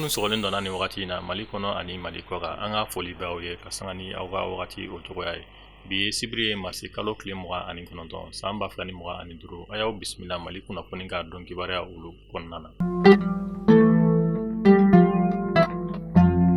Minnu sɔgɔlen don an na nin wagati in na Mali kɔnɔ ani Mali kɔkan, an ka foli bɛ aw ye ka sanga ni aw ka wagati o cogoya ye. Bi ye sibiri ye, marisi kalo tile 29, san 2025. A y'aw bisimila Mali kunnafoni ka don kibaruya olu kɔnɔna na.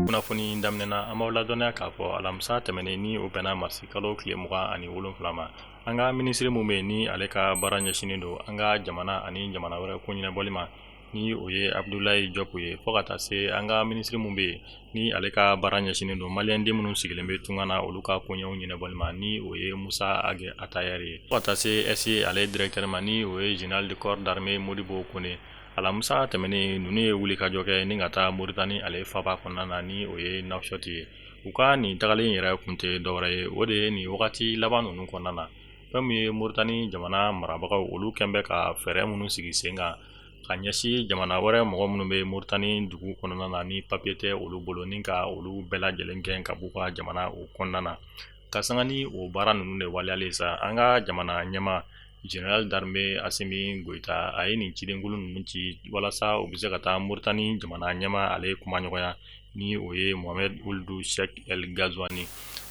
Kunnafoni daminɛ na, an b'aw ladɔnniya k'a fɔ alamisa tɛmɛnen, ni o bɛnna marisi kalo tile 27 ma, an ka minisiri min bɛ yen ni ale ka baara ɲɛsinnen don an ka jamana ani jamana wɛrɛ ko ɲɛnabɔli ma, ni o ye Abudulayi Jɔpu ye, fo ka taa se an ka minisiri min bɛ yen ni ale ka baara ɲɛsinnen don maliyɛnden minnu sigilen bɛ tunga na, olu ka koɲɛw ɲɛnabɔli ma, ni o ye Musa Agi Atayɛri ye, fo ka taa se SIE ale directeur ma, ni o ye général de corps d'armée Modibo Kone. Alamisa tɛmɛnen, ninnu ye wulikajɔ kɛ ni ka taa Moritani ale faaba kɔnɔna na, ni o ye Nouakchott ye. U ka nin tagalen yɛrɛ kun tɛ dɔwɛrɛ ye, o de ye nin wagati laban ninnu kɔnɔna na, fɛn min ye Moritani jamana marabagaw, olu kɛn bɛ ka fɛɛrɛ minnu sigi sen kan ka ɲɛsin jamana wɛrɛ mɔgɔ minnu bɛ Moritani dugu kɔnɔna na ni papiye tɛ olu bolo, ni ka olu bɛɛ lajɛlen gɛn ka b'u ka jamana o kɔnɔna na. Ka sanga ni o baara ninnu de waleyalen sa, an ka jamana ɲɛmaa général d'armée Asimi Goyita, a ye nin cidenkulu ninnu ci walasa u bɛ se ka taa Moritani jamana ɲɛmaa ale kumaɲɔgɔnya, ni o ye Mohamed Ould Cheikh El Ghazouani.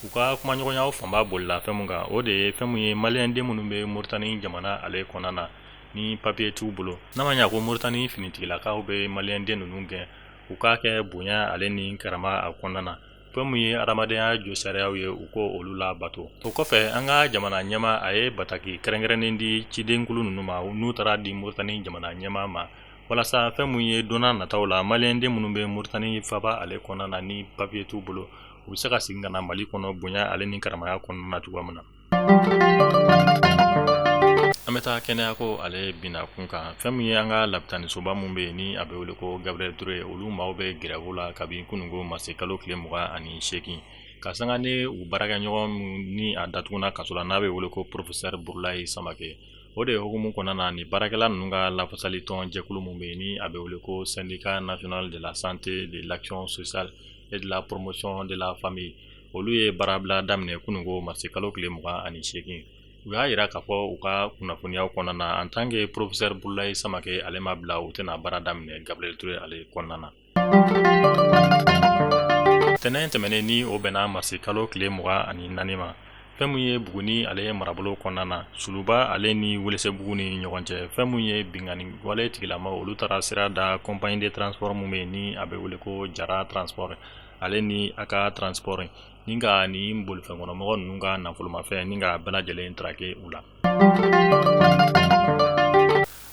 U ka kumaɲɔgɔnya fanba bolila fɛn min kan, o de ye fɛn min ye maliyɛnden minnu bɛ Moritani jamana ale kɔnɔna na ni papiye t'u bolo. N'a ma ɲa ko Moritani finitigilakaw bɛ maliyɛnden ninnu gɛn, u k'a kɛ bonya ale ni karama a kɔnɔna na. Fɛn min ye adamadenya josariyaw ye, u ko olu labato. O kɔfɛ, an ka jamana ɲɛmaa, a ye bataki kɛrɛnkɛrɛnnen di cidenkulu ninnu ma, n'u taara di Moritani jamana ɲɛmaa ma, walasa fɛn min ye don nataw la, maliyɛnden minnu bɛ Moritani faaba ale kɔnɔna na ni papiye t'u bolo, u bɛ se ka segin ka na Mali kɔnɔ bonya ale ni karamaya kɔnɔna na cogoya min na. An bɛ taa kɛnɛyako ale binna kun kan. Fɛn min ye an ka lapitanisoba min bɛ yen ni a bɛ wele ko Gabriel Touré, olu maaw bɛ grève la kabi kununko marisi kalo tile 28, ka sanga ni u baarakɛɲɔgɔn ni a datuguna kaso la, n'a bɛ wele ko professeur Burulayi Samake. O de hukumu kɔnɔna na, ni baarakɛla ninnu ka lafasali tɔn jɛkulu min bɛ yen ni a bɛ wele ko Syndicat national de la santé, de l'action sociale et de la promotion de la famille, olu ye baarabila daminɛ kununko marisi kalo tile 28. U y'a jira k'a fɔ u ka kunnafoniyaw kɔnɔna na, en tant que professeur Burulayi Samake ale ma bila, u tɛna baara daminɛ Gabriel Touré ale kɔnɔna na. Tɛnɛn tɛmɛnen, ni o bɛnna marisi kalo tile 24 ma, fɛn min ye Buguni ale marabolo kɔnɔna na, Suluba ale ni Welesebugu ni ɲɔgɔn cɛ, fɛn min ye binkanni wale tigilamaw, olu taara sira da compagnie de transport min bɛ yen ni a bɛ wele ko Jara Transport ale ni a ka transport, ni ka nin bolifɛnkɔnɔmɔgɔ ninnu ka nafolomafɛn ni ka bɛɛ lajɛlen traquer u la.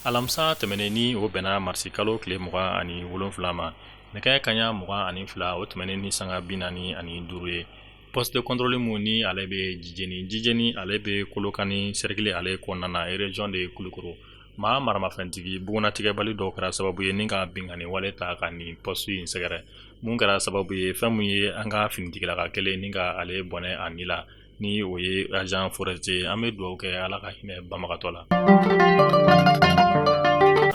Alamisa tɛmɛnen, ni o bɛnna marisi kalo tile 27 ma, nɛgɛ kaɲa 22 o tɛmɛnen ni sanga 45 ye, poste de contrôle mun ni ale bɛ Jijeni, Jijeni ale bɛ Kolokani cercle ale kɔnɔna na, région de Kulukoro, maa maramafɛntigi bugunnatigɛbali dɔw kɛra sababu ye ni ka binkanni wale ta ka nin poste in sɛgɛrɛ, mun kɛra sababu ye fɛn mun ye an ka finitigilaka kelen ni ka ale bɔnɛ a ni la, ni o ye agent forestier. An bɛ dugawu kɛ, Ala ka hinɛ banbagatɔ la.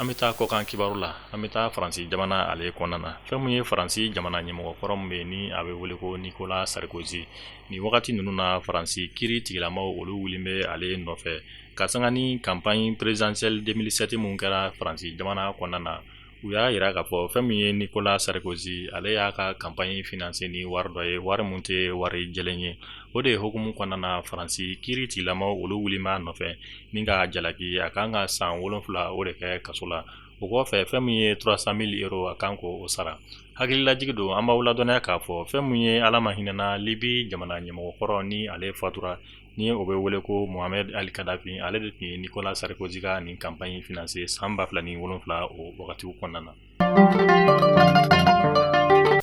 An bɛ taa kɔkan kibaru la. An bɛ taa Faransi jamana ale kɔnɔna na. Fɛn mun ye Faransi jamana ɲɛmɔgɔ kɔrɔ min bɛ yen ni a bɛ wele ko Nicolas Sarkozy, nin wagati ninnu na, Faransi kiri tigilamaw, olu wulilen bɛ ale nɔfɛ ka sanga ni campagne présidentielle 2007 mun kɛra Faransi jamana kɔnɔna na. U y'a jira k'a fɔ fɛn min ye Nicolas Sarkozy, ale y'a ka campagne financer ni wari dɔ ye, wari mun tɛ wari jɛlen ye. O de ye hukumu kɔnɔna na, Faransi kiri tigilamaw, olu wulilen b'a nɔfɛ ni k'a jalaki, a kan ka san 7 o de kɛ kaso la. O kɔfɛ, fɛn min ye 300 000 euros, a kan k'o sara. Hakililajigi don, an b'aw ladɔnniya k'a fɔ fɛn min ye, Ala ma hinɛna Libi jamana ɲɛmɔgɔ kɔrɔ ni ale fatura, ni o bɛ wele ko Mohamed El Kadhafi, ale de tun ye Nicolas Sarkozy ka nin campagne financer san 2007 o wagatiw kɔnɔna na.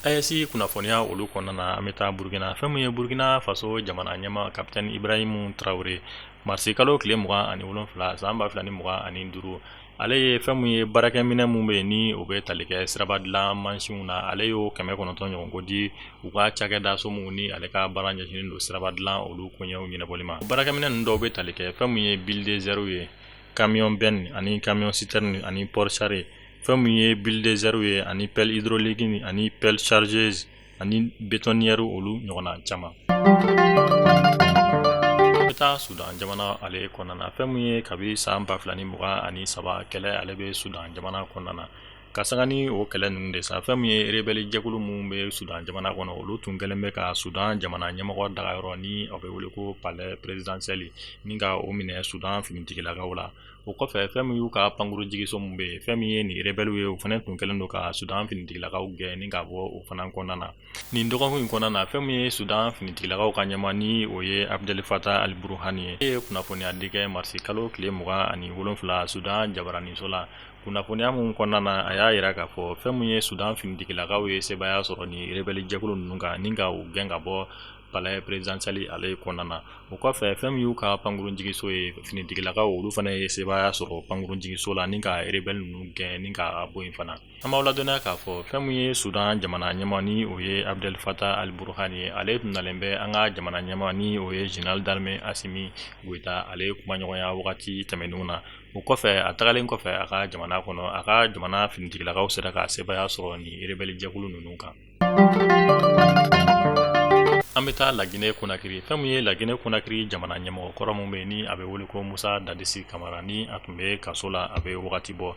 AES kunnafoniya olu kɔnɔna na, an bɛ taa Burukina. Fɛn min ye Burukina Faso jamana ɲɛmaa capitaine Ibrahim Traoré, marisi kalo tile 27 san 2025, ale ye fɛn min ye baarakɛminɛ min bɛ yen ni o bɛ tali kɛ siraba dilan mansinw na, ale y'o 900 ɲɔgɔn ko di u ka cakɛdaso min ni ale ka baara ɲɛsinnen don siraba dilan olu koɲɛw ɲɛnabɔli ma. Baarakɛminɛ ninnu dɔw bɛ tali kɛ fɛn min ye bulldozer ye, camion benne ani camion citerne ani porte-charrue, fɛn min ye bulldozer ye ani pelle hydraulique ani pelle chargeuse ani bétonnière, olu ɲɔgɔnna caman. An bɛ taa Sudan jamana ale kɔnɔna na. Fɛn min ye kabi san 2023 kɛlɛ ale bɛ Sudan jamana kɔnɔna na. Ka sanga ni o kɛlɛ ninnu de sa, fɛn min ye rebelle jɛkulu minnu bɛ Sudan jamana kɔnɔ, olu tun kɛlen bɛ ka Sudan jamana ɲɛmɔgɔ dagayɔrɔ ni o bɛ wele ko palais présidentiel ni ka o minɛ Sudan finitigilakaw la. O kɔfɛ, fɛn min y'u ka pankurunjigiso min bɛ yen, fɛn min ye nin rebelle ye, o fana tun kɛlen don ka Sudan finitigilakaw gɛn ni ka bɔ o fana kɔnɔna na. Nin dɔgɔkun in kɔnɔna na, fɛn min ye Sudan finitigilakaw ka ɲɛmaa ni o ye Abdel Fattah al-Burhani ye, ye kunnafoniya di kɛ marisi kalo tile 27 Sudan jabaraninso la. Kunnafoniya min kɔnɔna na, a y'a jira k'a fɔ fɛn min ye Sudan finitigilakaw ye sebaaya sɔrɔ ni rebelle jɛkulu ninnu kan ni ka u gɛn ka bɔ palais présidentiel ale kɔnɔna na. O kɔfɛ, fɛn min y'u ka pankurunjigiso ye, finitigilakaw olu fana ye sebaaya sɔrɔ pankurunjigiso la ni ka rebelle ninnu gɛn ni ka bɔ yen fana. An b'aw ladɔnniya k'a fɔ fɛn min ye Sudan jamana ɲɛmaa ni o ye Abdel Fattah al-Burhani ye, ale tun nalen bɛ an ka jamana ɲɛmaa ni o ye général d'armée Assimi Goïta ale kumaɲɔgɔnya wagati tɛmɛnenw na. O kɔfɛ, a tagalen kɔfɛ a ka jamana kɔnɔ, a ka jamana finitigilakaw sera ka sebaaya sɔrɔ ni rebelle jɛkulu ninnu kan. An bɛ taa Laginɛ Konakiri. Fɛn min ye Laginɛ Konakiri jamana ɲɛmɔgɔ kɔrɔ min bɛ yen ni a bɛ wele ko Musa Dadisi Kamara, ni a tun bɛ kaso la a bɛ wagati bɔ,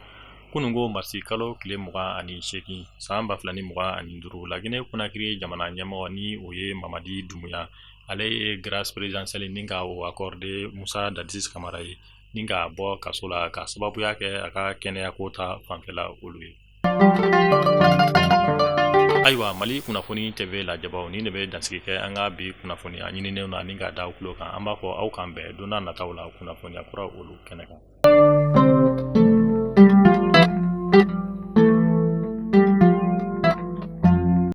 kununko marisi kalo tile 28 san 2025, Laginɛ Konakiri jamana ɲɛmɔgɔ ni o ye Mamadi Dumuya, ale ye grâce présidentielle ni ka o accordé Musa Dadisi Kamara ye ni k'a bɔ kaso la ka sababuya kɛ a ka kɛnɛyako ta fanfɛla olu ye. Ayiwa, Mali Kunnafoni TV lajɛbaw, nin de bɛ dansigi kɛ an ka bi kunnafoniya ɲininenw na ni k'a da aw tulo kan. An b'a fɔ aw kan bɛn don nataw la kunnafoniya kura olu kɛnɛ kan.